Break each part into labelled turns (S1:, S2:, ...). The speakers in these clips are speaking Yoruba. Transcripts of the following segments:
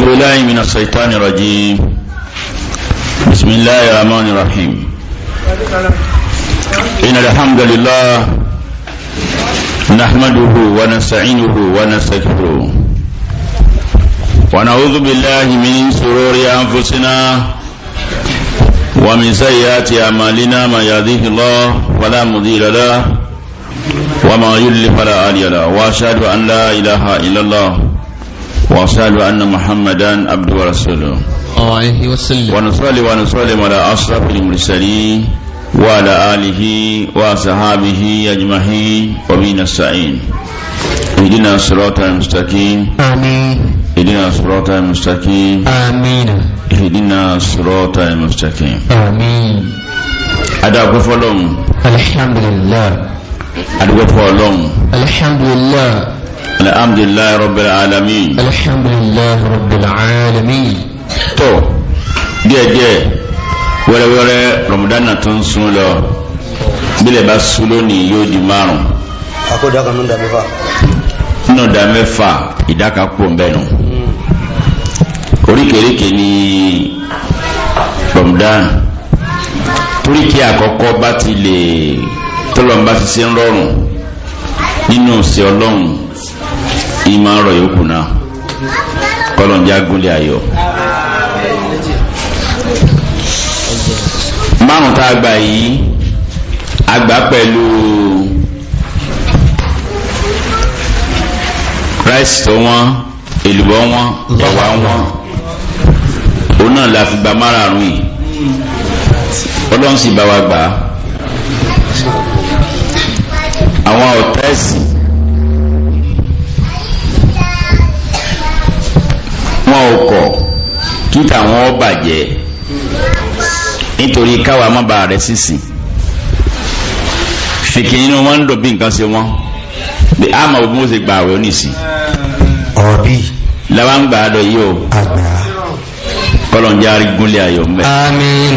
S1: أعوذ بالله من الشيطان الرجيم. بسم الله الرحمن الرحيم. إن الحمد لله نحمده ونستعينه ونستغفره ونعوذ بالله من شرور أنفسنا ومن سيئات أعمالنا، ما يهديه الله فلا مضل له وما يضلل فلا هادي له، وأشهد أن لا إله إلا الله وأشهد أن محمدا عبده ورسوله
S2: عليه وسلم.
S1: ونصلي ونسلم على أشرف المرسلين وعلى آله وصحابه أجمعين، وبه نستعين. اهدنا الصراط المستقيم.
S2: آمين.
S1: اهدنا الصراط المستقيم.
S2: آمين.
S1: اهدنا الصراط المستقيم.
S2: آمين.
S1: Adúpẹ́ fọ́lọ́run.
S2: الحمد لله.
S1: Adúpẹ́ fọ́lọ́run.
S2: الحمد لله.
S1: الحمد لله رب العالمين.
S2: الحمد لله رب العالمين.
S1: Tó díẹ̀díẹ̀, wẹ́rẹ́wẹ́rẹ́, Ramadan tó ń sún lọ, bílẹ̀ bá sún lónìí yóò di 5.
S3: Àkójọ kan ló ń da 6.
S1: Nínú ìdá 6, ìdá kan kú ń bẹ́ẹ̀ nù. Oríkèéríkèé ní Ramadan, torí kí àkọ́kọ́ bá ti lè tọ́lọ́n bá ti ṣe ń rọrùn nínú ṣe ọlọ́run, ìmọ̀ ọ̀rọ̀ yòókù náà kọ́lọ́njá gúnlẹ̀ ayọ̀. 5 tá a gbà yìí, a gbà pẹ̀lú ráìsì tó wọ́n, èlùbọ́ wọ́n, ẹ̀wà wọ́n, òun náà la fi gba 5 yìí. Ọlọ́run sì bá wa gbà á. Àwọn ọ̀tẹ́ẹ̀sì wọn ò kọ̀ kí tàwọn ó bàjẹ́ nítorí káwa má bàa rẹ̀ sísìn fìkì nínú wọn ń dùn bí nǹkan ṣe wọn bí a máa bí wọ́n ṣe gbà àwẹ̀ oníṣì.
S3: Ọ̀rọ̀ bíi
S1: làwọn ń gbà á lọ yìí o.
S3: Àgbà.
S1: Kọlọ̀njá arígúnlẹ̀ ayọ̀ mẹ́.
S2: آمين.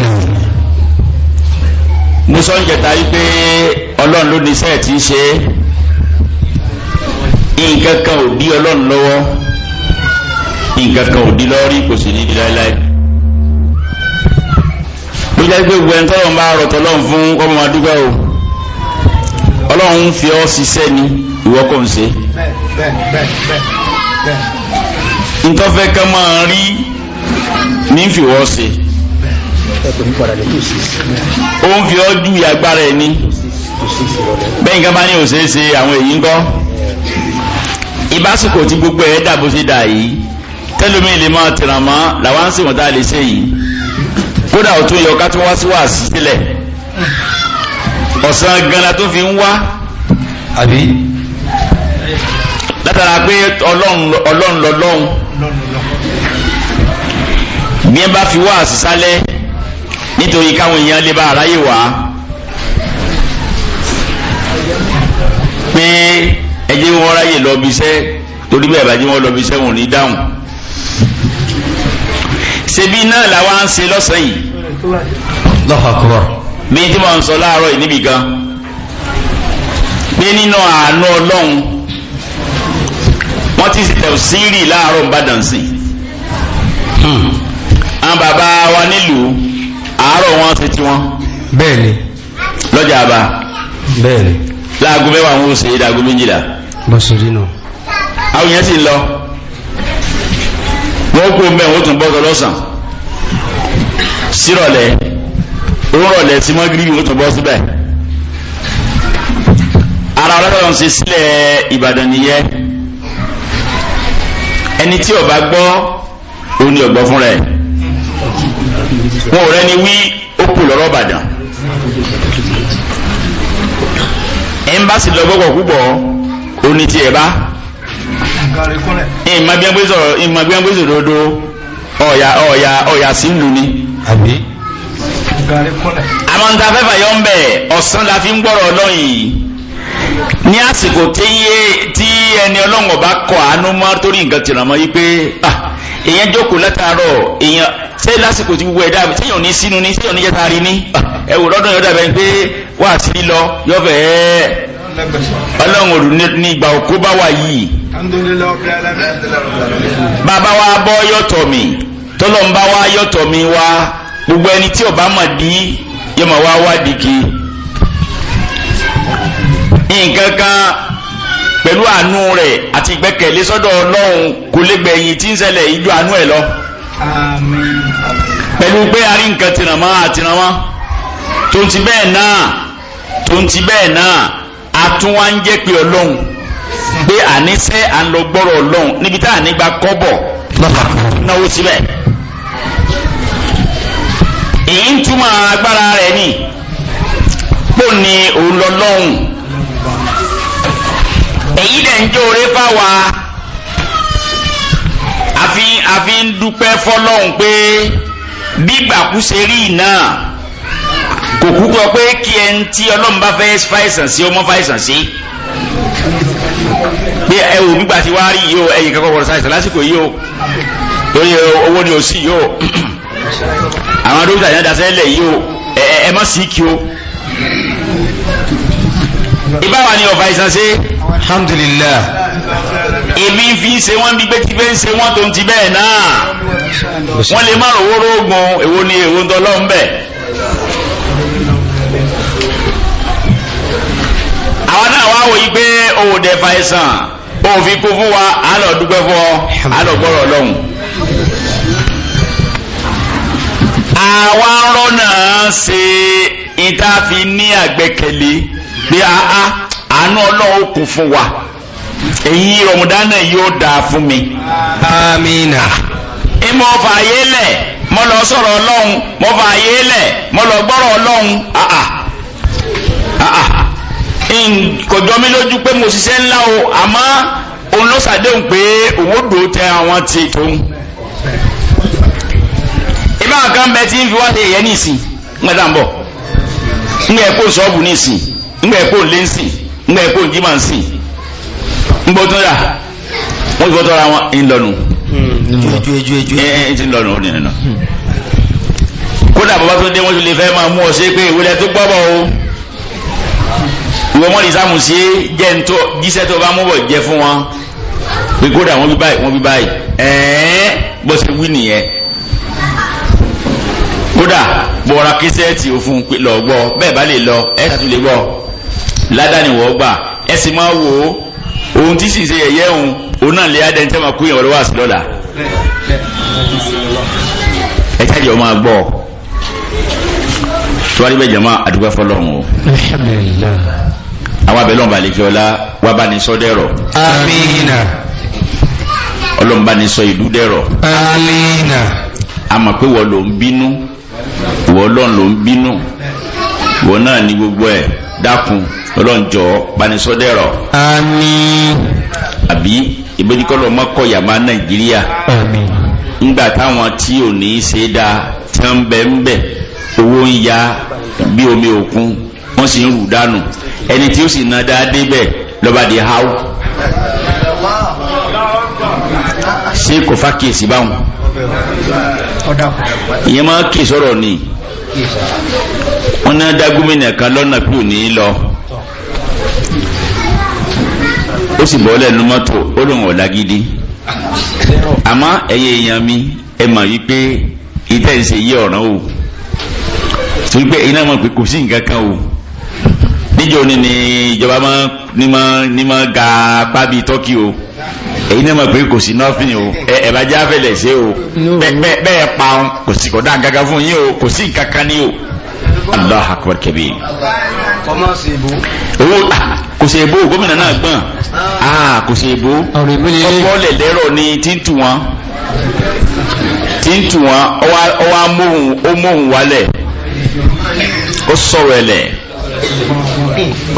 S1: Mo sọ ń jẹta wípé ọlọ́run ló ní iṣẹ́ tí ń ṣe é. Nǹkan kan ò dí ọlọ́run lọ́wọ́, nǹkan kan ò dí lọ́wọ́ rí, kò sì ní di láéláé. Ló jẹ́ pé gbogbo ẹni tọ́lọ́run bá rọ̀ tọ́lọ́run fún kọ́mọ máa dúpẹ́ o. Ọlọ́run ń fi ọ́ ṣiṣẹ́ ni, ìwọ kò ń ṣe. Ntọ́fẹ́ ká máa rí ní fìwọ́ ṣe. Ó ń fi ọ́ ju agbára ẹ̀ ní. Bẹ́ẹ̀ nǹkan bá ní òṣèṣe àwọn èyí ń kọ́. Ìbásíkò tí gbogbo ẹ̀ dà bó ṣe dà yìí, tẹ́lómi lè máa tìràn mọ́ làwọn ń sìn wọ́n tá a lè ṣe yìí. Kódà ó tún yọ ká tún wá sí wàásù sílẹ̀. Ọ̀sán gan-an tó fi ń wá.
S3: Àbí?
S1: Látara pé ọlọ́run lọ́lọ́run. Bí ẹ bá fi wá àsìsálẹ̀ nítorí káwọn èèyàn lè bá aráyè wá pé ẹ jẹ́ wọn ráyè lọ bí iṣẹ́, torí bẹ́ẹ̀ bá jẹ́ wọn lọ bí iṣẹ́, wọn ò ní dáhùn. Ṣebí náà làwa ń ṣe lọ́sàn-án yìí.
S3: Allahu Akbar.
S1: Bí tí mo ń sọ láàárọ̀ yìí níbi gan pé nínú àánú ọlọ́run wọ́n ti ṣe tẹ̀síìrì láàárọ̀ Ìbàdàn sí. Àwọn bàbá wa nílùú àárọ̀ wọn ṣe tiwọn.
S3: Bẹ́ẹ̀ni.
S1: Lọ́jà àbá.
S3: Bẹ́ẹ̀ni.
S1: Láago 10 wọn ò ṣe é dáago 12.
S3: Bó ṣe rí nù.
S1: Àwọn yẹn sì ń lọ. Wọ́n kó mẹ́ wọ́n tún bọ́ lọ́sàn. Sírọ̀lẹ́, òun rọ̀lẹ́ sí mọ́gírí wọ́n tún bọ́ síbẹ̀. Ara ọlọ́dọ̀ ń ṣe sílẹ̀ Ìbàdàn nìyẹn. Ẹni tí ó bá gbọ́, òun ni ó gbọ́ fúnra ẹ̀. Wọn ò rẹ́ni wí, ó kù lọ́rọ̀ Ìbàdàn. Ẹ̀ ń bá sì lọ gbọ́gbọ̀ púpọ̀, òun ni tiẹ̀ bá. Ìmọ̀ bí wọ́n gbé sọ̀rọ̀ dodo, ọ̀yà ọ̀yà ọ̀yà sí ìlú ni.
S3: Àbí?
S1: Àmọ́ níta fẹ́fà yọ ń bẹ̀, ọ̀sán la fi ń gbọ́rọ̀ ọlọ́run yìí. Ní àsìkò tí ẹni ọlọ́run ọba kọ àánú mọ́ torí nǹkan tìràn mọ́ yí pé èèyàn jókòó látàárọ̀, èèyàn ṣé lásìkò tí gbogbo ẹ̀dá séèyàn ní sínú ní séèyàn ní jẹ́ta rí ní. Ẹ wò lọ́dún yọ̀dà bẹ́ẹ̀ pé wà á sí lọ yọ̀fẹ̀ ọlọ́run òdù ní ìgbà òkú bá wà yìí. Bàbá wa bọ́ yọ̀tọ̀ mi, tọ́lọ́mbà wa yọ̀tọ̀ mi wá, gbogbo ẹni tí ó bá mọ̀ dí yóò máa wá wádìí kí. Nǹkan kan pẹ̀lú àánú rẹ̀ àti ìgbẹ́kẹ̀lé sọ́dọ̀ Ọlọ́run kò lè gbẹ̀yìn tí ń ṣẹlẹ̀ ìjọ àánú ẹ̀ lọ. Pẹ̀lú pé a rí nǹkan tìrànmọ́ àtìrànmọ́ tó ń ti bẹ́ẹ̀ náà tó ń ti bẹ́ẹ̀ náà a tún wá ń jẹ́ pé Ọlọ́run pé àníṣe à ń lọ gbọ́rọ̀ Ọlọ́run níbi tá à ní gba kọ́bọ̀ náwó síbẹ̀. Èyí ń túmọ̀ agbára rẹ̀ ni pò ní òun lọ lọ́hùn. Èyí dẹ̀ ń jó oore fáwa, àfi ń dúpẹ́ fọlọ́hùn pé bí gbàkúṣe rí náà kò kúkọ pé kí ẹni tí Ọlọ́run bá fẹ́ fàìsàn sí ọmọ fàìsàn sí pé ẹ wò gbígbà tí wàá rí yìí o, ẹ̀yìn kankan wọ̀rọ̀ ṣàìsàn lásìkò yìí o, lórí owó ni ò sí yìí o, àwọn dókítà yẹn dasẹ́ lẹ̀ yìí o, ẹ má sí kí o. Ìbáwa ni ọ̀fà ìsàn ṣe.
S3: Alhamdulillah.
S1: Èmi fi ń ṣe wọ́n bí pé tí fẹ́ ń ṣe wọ́n tó ń ti bẹ́ẹ̀ náà. Wọ́n lè má rówó rógùn, èwo ni èwo ń tọ́lọ́ ń bẹ̀. Àwọn náà wá wòye pé òwò dẹ̀ fa ìsàn, òfin kó fún wa, á lọ dúpẹ́ fún ọ, á lọ gbọ́rọ̀ lọ́hùn. Àwa rọ́nà ṣe ìta fi ní àgbẹ́kẹ̀lé pé àánú Ọlọ́run kún fún wa, èyí rọmọdánà yóò dáa fún mi.
S3: Amina.
S1: Ìmọ̀ fààyè lẹ̀ mo lọ sọ̀rọ̀ Ọlọ́run, mo fààyè lẹ̀ mo lọ gbọ́rọ̀ Ọlọ́run. Kò jọ mí lójú pé mo ṣiṣẹ́ ńlá o, àmọ́ òun ló ṣàdéhùn pé òun ó dòó tẹ àwọn ti tóun. Ìbá kan bẹ tí ń fi wá ṣe ìyẹn nísìn ńgbà tá ń bọ̀, ńgbà ẹ̀kọ́ sọ́ọ̀bù nísìn, ńgbà ẹ̀kọ́ lẹ́nsìn, ńgbà ẹ̀kọ́ jimá nsìn, ńgbà tó yà wọ́n ti fọ́ tọ́ra wọn ńlọnu. Ẹ ti ńlọnu ó nìyẹn náà. Kódà bàbá tó dé wọ́n ti lè fẹ́ máa mú ọ sí pé ìwé lẹ tó gbọ́ bọ̀ o, ìwọ mọ́ni sáàmù sí jẹ́ ntọ́ jíṣẹ́ tó bá mú bọ̀ jẹ́ fún wọn pé kódà wọ́n bí báyìí wọ́n bí báyìí ẹ̀ẹ́n bó ṣe wí nìyẹn. Kódà bọ̀ra kíṣẹ́ẹ̀tì òfun lọ gbọ́, bẹ́ẹ̀ bá lè lọ ẹ̀ ṣàtúnlẹ̀ lè gbọ́ ládàáni wọ́n gbà ẹ sì máa wò ó ohun tí sì ń ṣe yẹ̀yẹ́ òun òun náà lè adẹ́ntẹ́ máa kú ìyàwó wá sí lọ́la. Ẹ jáde ọmọ àgbọ̀ tíwájú bẹ́ẹ̀ jẹ́mọ́ àdúgbò fọlọ́run o.
S2: Alhamdulillah.
S1: Àwọn abẹ́lẹ́ ọ̀bà àlejò ọlá wà bá ní sọ dẹ̀rọ̀.
S3: Amina.
S1: Ọlọ́run bá ní sọ ìlú dẹ̀rọ̀.
S3: Amina.
S1: A mọ̀ pé wọ́n ló ń bínú, wọ́n lọ́n ló ń bínú, wọ́n náà ní gbogbo ẹ̀ dákun Ọlọ́run jọ̀ọ́ bá ní sọ dẹ̀rọ̀.
S2: Àmín.
S1: Àbí ìbẹ́nikọ́lọ́ mọ́kọ̀yà máa Nàìjíríà.
S2: Àmín.
S1: Ńgbà táwọn tí ò ní í ṣe dáa tí wọ́n ń bẹ ń bẹ, owó ń ya bí omi òkun, wọ́n sì ń rù dànù, ẹni tí ó sì ná dáa débẹ̀ lọ́ba di háù. Ṣé kò fà kíyèsí báwọn? Ìyẹn máa kí sọ̀rọ̀ ni. Wọ́n náà dá gómìnà kan lọ́nà pé ò ní lọ, ó sì bọ́ lẹ́nu mọ́tò, ó lóun ọ̀la gidi. Àmọ́ ẹ̀yin èèyàn mi, ẹ mọ̀ wípé ìtẹ́ ìṣe yí ọ̀ràn o, torí pé iná mọ̀ pé kò sí nǹkan kan o. Níjọ́ ni ìjọba ní máa ga apá bíi Tọ́kì o, èyí náà mọ̀ pé kò sí nọ́fìn o, ẹ bá jẹ́ àfẹlẹ̀ ṣe o, bẹ́ẹ̀ pa ọ́n kò sí kò dá nǹkan kan fún yín o, kò sí nǹkan kan ní o. Allah akbar kabir. Owó kò sí èbó, gómìnà náà gbọ̀n, kò sí èbó, ọ̀pọ̀ lẹ̀lẹ́rọ̀ ni tí ń tù wọ́n, tí ń tù wọ́n, ọwọ́ amóhùn wálẹ̀, ó sọ̀rọ̀ ẹ̀lẹ̀,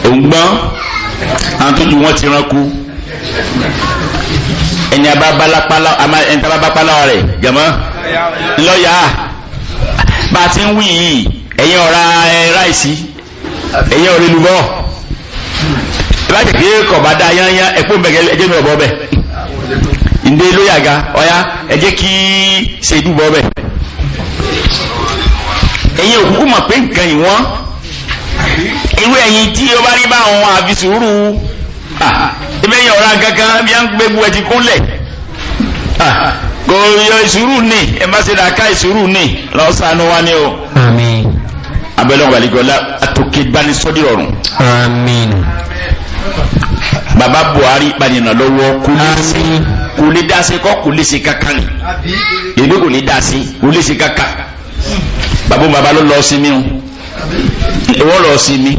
S1: òǹgbọ́n àwọn tó ju wọn ti ránkú. Ẹni abábápálá rẹ̀ jẹ̀mọ́ ńlọ́yà bá a ti ń wí yìí, ẹ̀yin ọ̀ra ráìsì, ẹ̀yin ọ̀rẹ́ lùbọ́, ẹ bá tẹ̀lé kọ̀ bá dá yányá, ẹ̀pọ̀ mbẹ̀gẹ́ ẹ̀jẹ̀ mi ọ̀bọ̀ bẹ̀ ǹdẹ́ ló yàga ọ̀ya ẹ jẹ́ kí ṣèdú bọ́ bẹ̀. Ẹ̀yin òkúkú mọ̀ pé nǹkan ìwọ́n irú ẹ̀yin tí ó bá rí bá àwọn àfi sùúrù. Ibẹ̀ yẹn ọ̀rá kankan bí a ń gbé bu ẹ ti kúnlẹ̀. Kò yọ ìṣúrù ní ẹ má ṣe dà ká ìṣúrù ní lọ́sàn-án wa ni o.
S2: Àmín.
S1: Abẹ́lẹ́ ọ̀gbàlígọ́lá àtòkè gbanisọ́dí ọ̀run.
S2: Àmín.
S1: Baba Buhari gbanina lọ́wọ́ kò lè dá sí kọ́ kò lè ṣe kankan ni èmi kò lè dá sí kò lè ṣe kankan. Bàbá bàbá ló lọ sí mi o, ìwọ lọ sí mi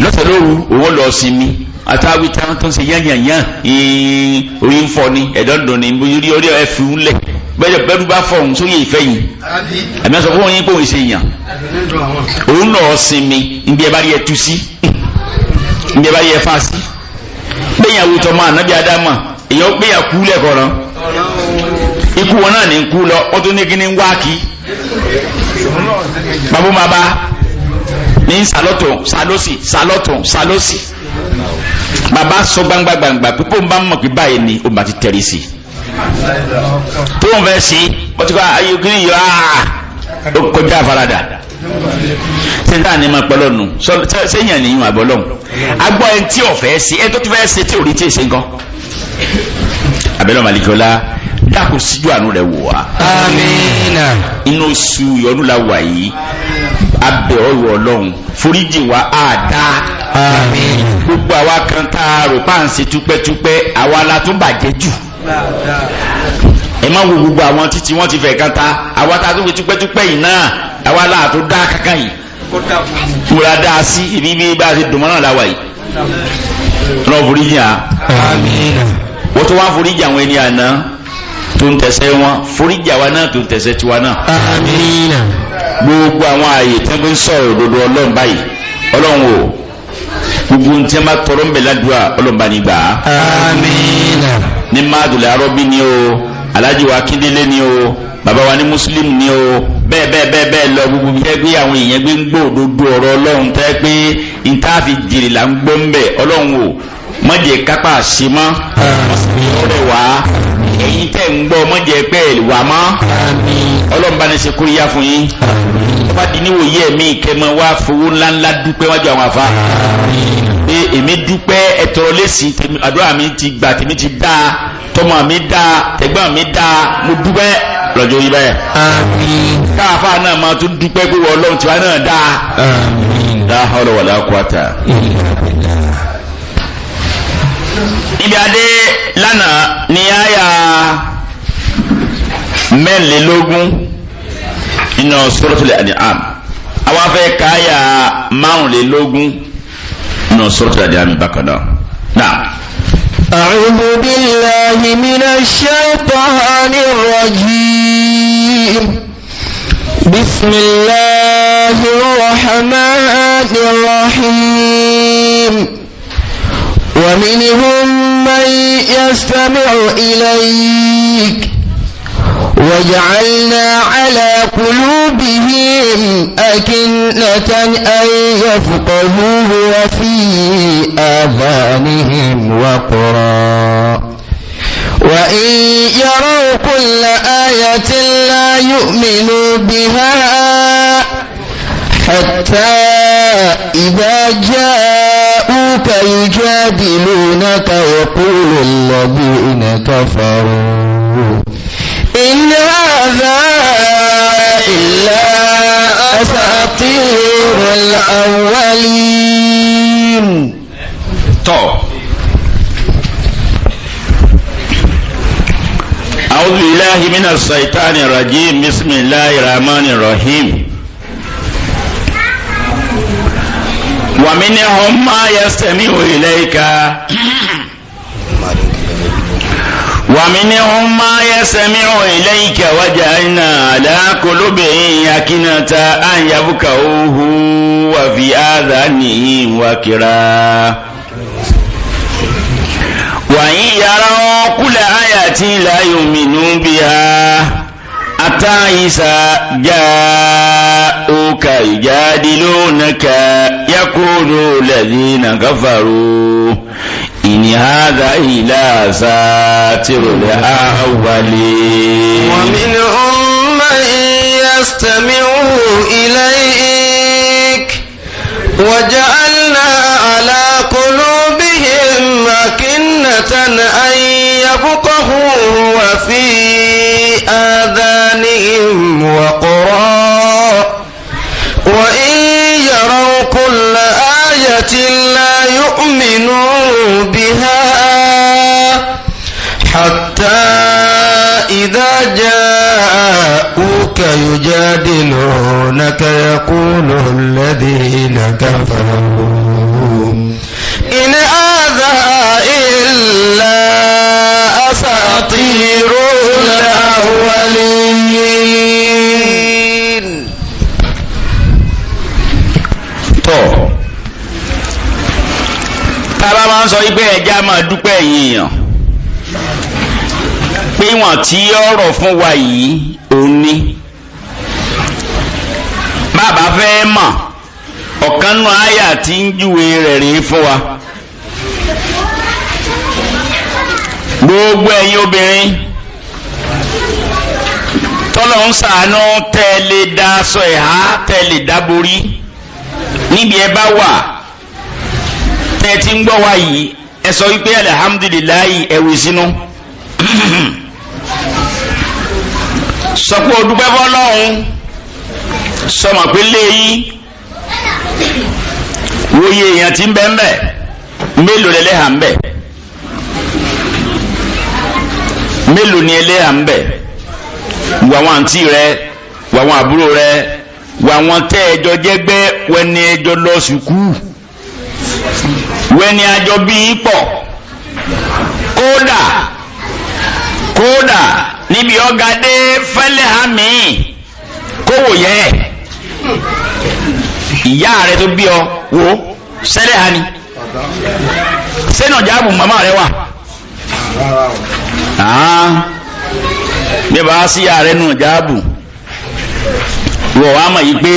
S1: lọ́sẹ̀ lóru, òwò lọ sí mi àtàwí táwọn tó ń ṣe yányányán orí ń fọ ni ẹ̀dọ́ ń dùn ní orí orí ẹ̀ fi ń lẹ̀ bẹ́ẹ̀ bẹ́ẹ̀ bá fọ òun sórí ìfẹ́ yìí àmì àṣọ fún yín pé òun ṣe yàn òun lọ sí mi níbi ẹ bá rí ẹ tú sí níbi ẹ bá rí ẹ fà sí bẹ́ẹ̀ yàn wùtọ́ mọ́ ànábì ádámà èèyàn bẹ́ẹ̀ yàn kú lẹ́kọ̀ọ́ ikú wọn náà ní kú lọ wọ́n tún ní kí ní wá kí bàbá bàbá ní sàlọ́tún sàlọ́sì sàlọ́tún sàlọ́sì bàbá sọ gbangba gbangba pípọ́ ń bá mọ̀ pé báyìí ni ó bá ti tẹ̀lé sí tó ń fẹ́ sí wọ́n ti kọ́ ayé kí ni yọ áá ó kọjá àfaradà sẹ́ńtà ni ma pẹ́ lọ́nu sẹ́yìn àníyàn àbọ̀ lọ́hùn agbọ́ ẹni tí ò fẹ́ sí ẹni tó ti fẹ́ ṣe tí ò rí tí ì ṣe nǹkan abẹ́lẹ́ malikọ́lá dákun síjú àánú rẹ̀ wò wá.
S3: Àmín.
S1: Inú oṣù yọnu la wà yìí abẹ́ ọ̀rọ̀ ọlọ́run foríjì wa á dá.
S3: Àmín.
S1: Gbogbo àwa kan tá a rò pa à ń ṣe túpẹ́túpẹ́ àwa la tún bàjẹ́ jù. Ẹ má wo gbogbo àwọn títí wọ́n ti fẹ̀ kan ta àwa tá a tún fi túpẹ́túpẹ́ yìí náà àwa la tó dá kankan yìí. Wúra dá a sí ibi bí bá a ṣe dùn mọ́ náà la wà yìí. Lọ́wọ́ foríjì à.
S3: Àmín.
S1: Wọ́n tó wá foríjì àwọn ẹni àná tó ń tẹ̀sẹ̀ wọn foríjì àwa náà tó ń tẹ̀sẹ̀ tiwa náà.
S2: Àmín.
S1: Gbogbo àwọn ààyè tí wọ́n fi ń sọ̀rọ̀ òdodo ọlọ́run báyìí ọlọ́run o gbogbo ohun tí wọ́n bá tọrọ ń bẹ̀ ládùúgbà ọlọ́run bá ní gbà á.
S3: Àmín.
S1: Ní máàdùlẹ̀ arọ́bí ni o Alhaji wa Akíndélé ni o bàbá wa ní Muslim ni o bẹ́ẹ̀ bẹ́ẹ̀ bẹ́ẹ̀ bẹ́ẹ̀ lọ gbogbo bí jẹ́ pé àwọn èèyàn gbé ń gbọ́ òdodo ọ̀rọ̀ ọlọ́run tẹ́ pé ìtàfi jèrè là ń gbọ́ ń bẹ̀ ọlọ́run o má jẹ́ kápá ṣe mọ́ ọ̀rẹ́ wa ẹ̀yin tẹ́ ń gbọ́ má jẹ́ pẹ́ wà mọ́ ọlọ́run bá ní ṣe kóríyá fún yín bá di níwòye ẹ̀mí ìkẹmọ wá fowó ńláńlá dúpẹ́ wájú àwọn àfa pé èmi dúpẹ́ ẹ̀tọ́ lẹ́sìn àdúrà mi ti gbà tèmi ti dáa tọmọ mi dáa tẹ̀gbọ́n mi dáa mo dúpẹ́ lọ́jọ́ yìí bẹ́ẹ̀. Káàfà náà máa tún dúpẹ́ pé wọ́n ọlọ́run tiwa náà dáa. La hawla wala quwata. Ibi adé lánàá ní àyà 24 nínú Suratul An'am. Àwọn afẹ́ ká àyà 25 nínú Suratul An'am bákan náà. Náà.
S3: أعوذ بالله من الشيطان الرجيم. بسم الله الرحمن الرحيم. ومنهم من يستمع إليك وجعلنا على قلوبهم أكنة أن يفقهوه وفي آذانهم وقرا وإن يروا كل آية لا يؤمنوا بها حتى إذا جاءوك يجادلونك يقول الذين كفروا إن هذا إلا أساطير الأولين.
S1: Tọ́. أعوذ بالله من الشيطان الرجيم. بسم الله الرحمن الرحيم. ومنهم ما يستمع إليك ومنهم ما يستمع إليك وجعلنا على قلوبهم أكنة أن يفقهوه وفي آذانهم وقرا وإن يروا كل آية لا يؤمنوا بها حتى إذا جاءوك يجادلونك يقول الذين كفروا إن هذا إلا أساطير الأولين.
S3: ومنهم من يستمع إليك وجعلنا على قلوبهم إذا جاءوك يجادلونك يقول الذين كفروا إن هذا إلا أساطير الأولين.
S1: Tọ́ tábà máa ń sọ wípé ẹja máa dúpẹ́ yìnyín pé wọ́n tí ọ̀rọ̀ fún wa yìí òun ní bàbá fẹ́ mọ̀ ọ̀kan nù àyà tí ń júwe rẹ̀ rèé fún wa. Gbogbo ẹ̀yin obìnrin tọ́lọ̀ ń sàánú tẹ́lẹ̀ dá aṣọ ẹ̀há tẹ́lẹ̀ dáborí níbi ẹ bá wà tẹ́ ti ń gbọ́ wa yìí, ẹ sọ wípé alihamudulilayi ẹ̀wì sínú. Sọ pé o dúpẹ́ fọ́lọ́hun, sọmọ pé léyìn wòye èèyàn ti ń bẹ ń bẹ, mélòó lẹ́lẹ́hà ń bẹ, mélòó ni ẹlẹ́hà ń bẹ? Wọ àwọn àǹtí rẹ, wọ àwọn àbúrò rẹ, wọ àwọn tẹ́ ẹjọ́ jẹ́gbẹ́, wẹni ẹjọ́ lọ sùkúù, wẹni àjọ bí pọ̀. Kódà kódà níbi ọ̀gá dé fẹ́lẹ́ hàmì kówó yẹ ìyá rẹ tó bí ọ wo sẹ́lẹ̀ hàní sẹ́nà jáàbù màmá rẹ wà. Bí bá sí ìyá rẹ nù jáàbù wọ̀ wá mọ̀ yìí pé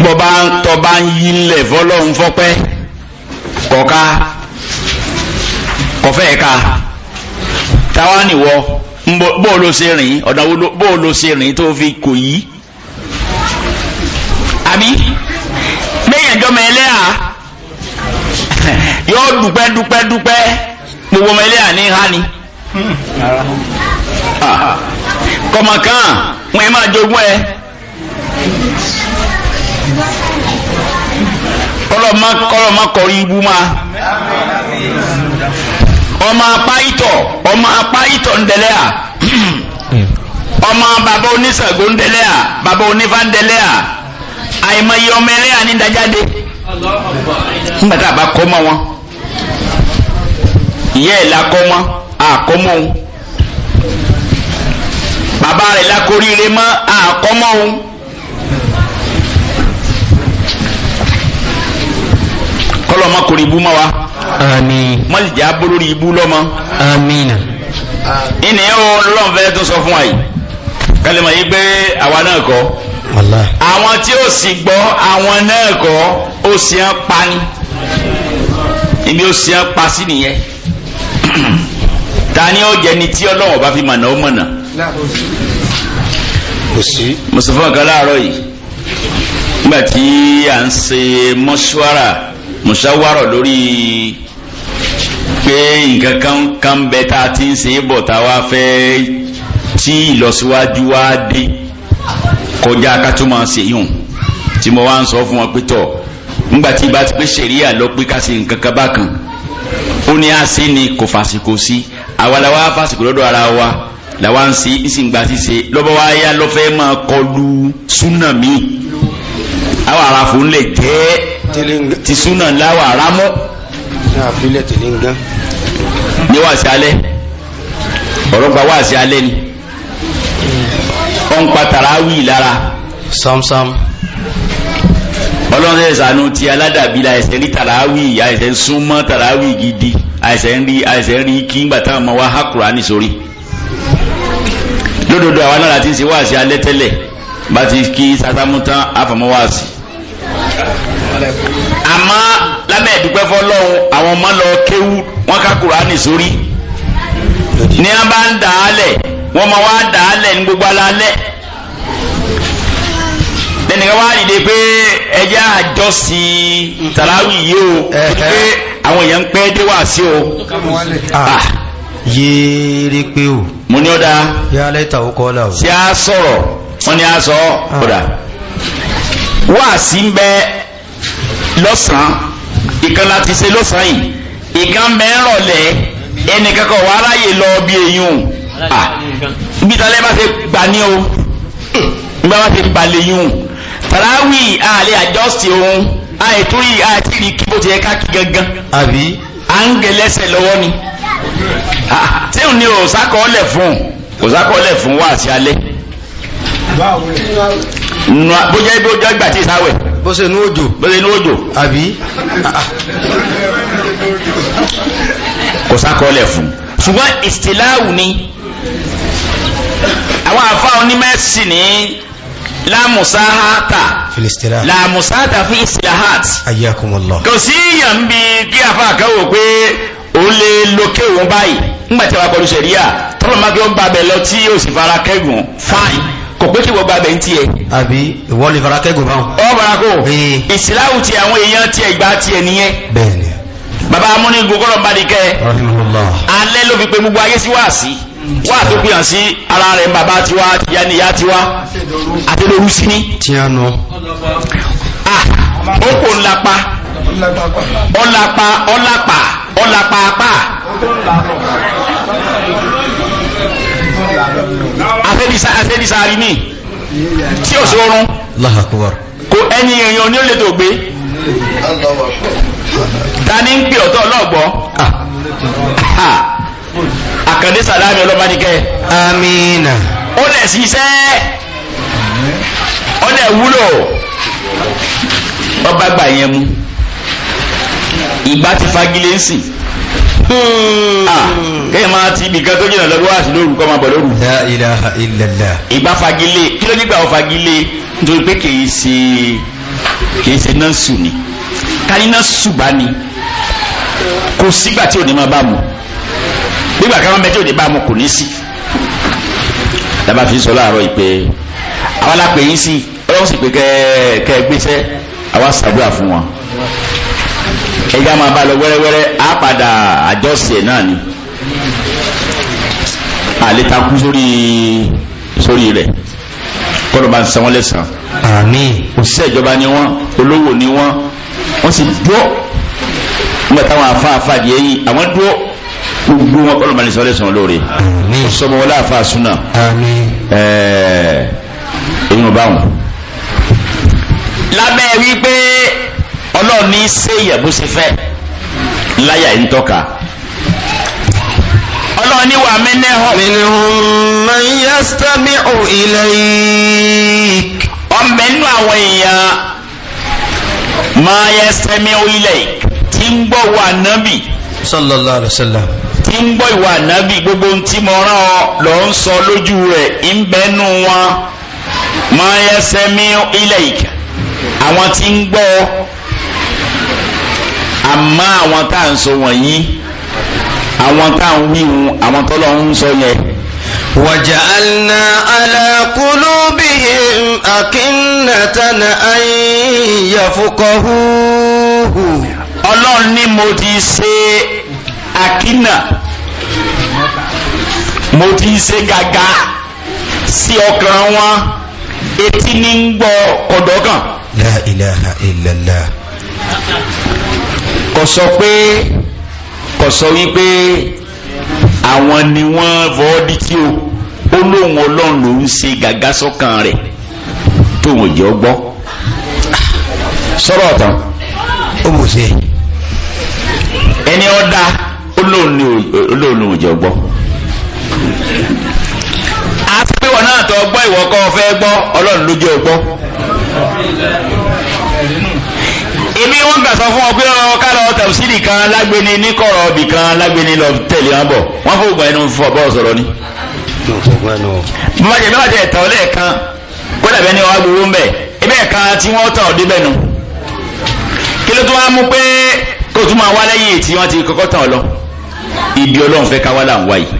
S1: bọ́ba tọba ń yí lẹ̀ fọlọ́run fọ́pẹ́ kọ̀ọ̀ká kọ̀fẹ́ ká táwa nìwọ bó ló ṣe rìn ọ̀nà bó ló ṣe rìn tó fi kò yí àbí lẹ́yìn ẹjọ́ mọ ẹlẹ́yà yóò dúpẹ́ dúpẹ́ dúpẹ́ gbogbo ọmọ ẹlẹ́yà ní ha ni kọ̀mọ̀kan wọn ẹ máa jogún ẹ kọlọ́mọ kọlọ́mọ kọrí ibú máa ọmọ apá ìtọ̀ ọmọ apá ìtọ̀ ń dẹlẹ́ à ọmọ bàbá oníṣàngó ń dẹlẹ́ à bàbá onífá ń dẹlẹ́ à àìmọye ọmọ ẹlẹ́yà ní dájáde nígbà tá a bá kọ́ mọ́ wọn ìyá ẹ̀ la kọ́ mọ́ àkọ́ mọ́ òun bàbá rẹ̀ la koríire mọ́ àkọ́ mọ́ òun. Kọ́lọ́ mọ́ kórìí ibú mọ́ wa.
S2: Àmín.
S1: Mọ́lìjà bolórí ibú lọ́mọ.
S2: Àmín.
S1: Ìní ó lọ́n fẹ́ tó sọ fún wa yìí kálí mọ̀ yìí pé àwa náà kọ́.
S3: Wallahi.
S1: Àwọn tí ó sì gbọ́ àwọn náà kọ́, ó sì ń pa ni, ibi ó sì ń pa sí nìyẹn. Ta ni ó jẹ ni tí Ọlọ́run bá fi mọ̀nà ó mọ̀nà?
S3: Kò sí.
S1: Mùsùlùmí kan láàárọ̀ yìí nígbà tí à ń ṣe mọ́ṣúárà mùṣáwárọ̀ lórí pé nǹkan kan kan bẹ tá a ti ń ṣe é bọ̀ tá a wá fẹ́ tí ìlọsíwájú wá dé kọjá ká tó máa ṣe yùn tí mo wá ń sọ fún wọn pé tọ̀ nígbà tí ibà ti pé ṣẹ̀ríà lọ pé ká ṣe nǹkan kan bákan, ó ní àṣẹ ni kò fàṣìkò sí àwa la wá fàṣìkò lọ́dọ̀ ara wa làwa ń ṣe ìsìngbà ṣíṣe lọ́bọ̀ wá yá lọ́fẹ́ máa kọlu súnà míì àwọn àràfò ńlẹ̀ jẹ́ ti súnà láwà rámọ́
S3: Ní àfilẹ̀ tìlí ń gán.
S1: ní wàásí alẹ́ ọ̀rọ̀ gba wàásí alẹ́ ni ó ń pa tàràwì lára.
S3: Samsam.
S1: Ọlọ́run ṣe ṣàánú ti aládàbí la ẹ̀sẹ̀ rí tàràwì, àìsẹ̀ ń súnmọ́ tàràwì gidi, àìsẹ̀ ń rí àìsẹ̀ ń rí kí ńgbà táwọn ọmọ wa há Kùránì sórí. Lódodo àwa náà láti ń ṣe wàásí alẹ́ tẹ́lẹ̀, bá ti kí sátámú tán àfọmọ́ wàásí. Àmọ́ lábẹ́ ìdúpẹ́ fọlọ́run àwọn ọmọ lọ kéwú wọn ká Kùránì sórí ní a bá ń dà á lẹ̀ wọ́n máa wá dà á lẹ̀ ní gbogbo alálẹ̀ lẹ́nìkan wá dìde pé ẹjẹ́ àjọsìn tàràwì yìí o, pé àwọn èèyàn ń pẹ́ dé wá sí o.
S3: Ah. Yéèrè pé o.
S1: Mo ní ó dáa.
S3: Yá lẹ́tà ó kọ́ là o.
S1: Ṣé a sọ̀rọ̀ wọ́n ní a sọ ọ̀dà wáàsí ń bẹ lọ́sàn-án, ìkan láti ṣe lọ́sàn-án yìí, ìkan bẹ ń rọ̀lẹ́, ẹnìkan kan wà ráyè lọ bí eyín. Ibi tálẹ́ bá ṣe gbà ní o, nígbà bá ṣe gbà lè yún tàràwì àlẹ́ àjọsìn òun àìtúrí àìtírí kí bó ti yẹ ká kí gangan.
S3: Àbí
S1: à ń gẹ lẹ́sẹ̀ lọ́wọ́ ni tí ò ní òsákọ́ọ́lẹ̀ fún òsákọ́ọ́lẹ̀ fún wá àti alẹ́ bójá ibi ojú àgbà tí ìsáwẹ̀
S3: bó ṣe nú òjò
S1: bó ṣe nú òjò.
S3: Àbí
S1: kò sákọ́ọ́lẹ̀ fún ṣùgbọ́n ìsìláwù ni àwọn àfa onímẹ̀sì ní lámùsáhátà
S3: filistila
S1: lámùsáhátà fi ìsìláhát.
S3: Ayyakumullah.
S1: Kò sí yàn bí kí àfa kan wò pé òun lè lókè òun báyìí ńgbà tí a bá kọlu sẹ̀ríà tọ́lọ̀ máa fi ó gbàbẹ̀ lọ tí yóò sì fara kẹ́gùn fáìn kò pé kí wọ́n gbàbẹ̀ ń tiẹ̀.
S3: Àbí ìwọ lè fara kẹ́gùn báwọn.
S1: Ọ bàrà kó ìsìláwù ti àwọn èèyàn tiẹ̀ ìgbà tiẹ̀ nìyẹn.
S3: Bẹ́ẹ̀ni.
S1: Bàbá amúnigun kọ́lọ̀ bá di kẹ́.
S3: Rahimahullah.
S1: Alẹ́ ló fi pe gbogbo ayé sí wáàsí wáà tó fi hàn sí ara rẹ̀ bàbá tiwa tìyá níyá tiwa àti lóru sí ní.
S3: Tí a nù.
S1: Ó kò ńlapa ọ̀lapa ọ̀lapa ọ̀lapa apá. Afẹ́dísá rí ní tí ò sórun.
S3: Allahu Akbar.
S1: Kò ẹni èèyàn ní ó lè tó gbé. Ta ní ń pè ọ̀tọ̀ ọlọ́gbọ́? Àkàndé Sàlámì ọlọ́mọdékẹ́.
S3: Amina.
S1: Ó lẹ̀ ṣiṣẹ́, ó lẹ̀ wúlò, ọba gbà yẹn mú. Ìgbà ti fagilé ń sìn. Kéèyàn máa ti ibìkan tó jìnnà lọ́wọ́ àti lóru kọ́ máa bọ̀ lóru.
S3: La ilaha illallah.
S1: Ìgbà fagilé kí ló nígbà ó fagilé nítorí pé kìí ṣe nọ́ọ̀sù ni ká ní nọ́ọ̀sù bá ní kò sígbà tí ò ní máa bá mu nígbà kan bẹ tí ò ní bá mu kò ní sí. Dábàá fi sọ láàárọ̀ yìí pé àwa la pè yín sí ọlọ́run sì pé kẹ́ ẹ gbéṣẹ́ àwa ṣàdúrà fún wọn. Ẹja máa bá lọ wẹ́rẹ́wẹ́rẹ́ á padà àjọṣe náà ni àlétakú sórí rẹ̀ kọ́nà bá ń san wọ́n lẹ́sàn.
S3: Àmín.
S1: Òṣìṣẹ́ ìjọba ni wọ́n, olówó ni wọ́n, wọ́n sì dúró nígbà táwọn afáàfáà di eyín àwọn dúró gbogbo wọn kọ́nà bá ń san wọ́n lẹ́sàn lóore.
S3: Àmín.
S1: Sọmọ wọlé àfáà súnà.
S3: Àmín.
S1: Ẹ̀ẹ́n ò bá wọn. Lábẹ́ wípé Ọlọ́run ní sèyàn bó ṣe fẹ́ láyà ń tọ́ka. Ọlọ́run ní wà mí ní hàn.
S3: Minhum man yastami'u ilayk.
S1: Ọmọ inú àwọn èèyàn máa yastami'u ilayk tí ń gbọ́ wà nábì.
S3: Sallallahu alaihi wasallam.
S1: Tí ń gbọ́ ìwà nábì gbogbo ohun tí mo rán ọ lọ ń sọ lójú rẹ̀ ń bẹ́nu wọn. Máa yastami'u ilayk àwọn tí ń gbọ́ àmọ́ àwọn tá à ń sọ wọ̀nyí àwọn tá à ń wíhun àwọn tọ́lọ́ ń sọ yẹn.
S3: وجعلنا على قلوبهم أكنة أن يفقهوه.
S1: Ọlọ́run ní mo ti ṣe àkínà mo ti ṣe gàgà sí ọkàn wọn etí ní ń gbọ́ kọ̀dọ̀kàn.
S3: La ilaha illallah.
S1: Kò sọ pé kò sọ wípé àwọn ni wọ́n fọwọ́ di tí o ó lóun Ọlọ́run ló ń ṣe gàgá sọ́kàn rẹ̀ tóun ò jẹ́ ọ gbọ́ sọ̀rọ̀ ọ̀tàn.
S3: Ó bù sí.
S1: Ẹni ọ̀dà ó lóun ní ò jẹ́ ọ gbọ́. Àti pé wọn náà tọ́ gbọ́ ìwọ kọ́ fẹ́ gbọ́ Ọlọ́run ló jẹ́ ọ gbọ́. Èmi wọ́n gbà sọ fún ọ pé ọ ká lọ tẹ̀síìlì kan lágbéni ní kọ̀rọ̀ ibì kan lágbéni lọ tẹ̀lé wọn bọ̀ wọ́n fún ògùn ẹnu fún ọ bọ́ọ̀ sọ̀rọ̀ ni. Bàjẹ́ bí wọ́n ti ẹ̀tàn lẹ́ẹ̀kan kó dàbẹ́ ní wàá gbowó ń bẹ̀ ibẹ̀ kan tí wọ́n tàn ọ́ débẹ̀ nu. Kí ló tún wá mú pé kó tún máa wá lẹ́yìn tí wọ́n ti kọ́kọ́ tàn ọ́ lọ? Ibi Ọlọ́run fẹ́ ká wá là ń wá yìí.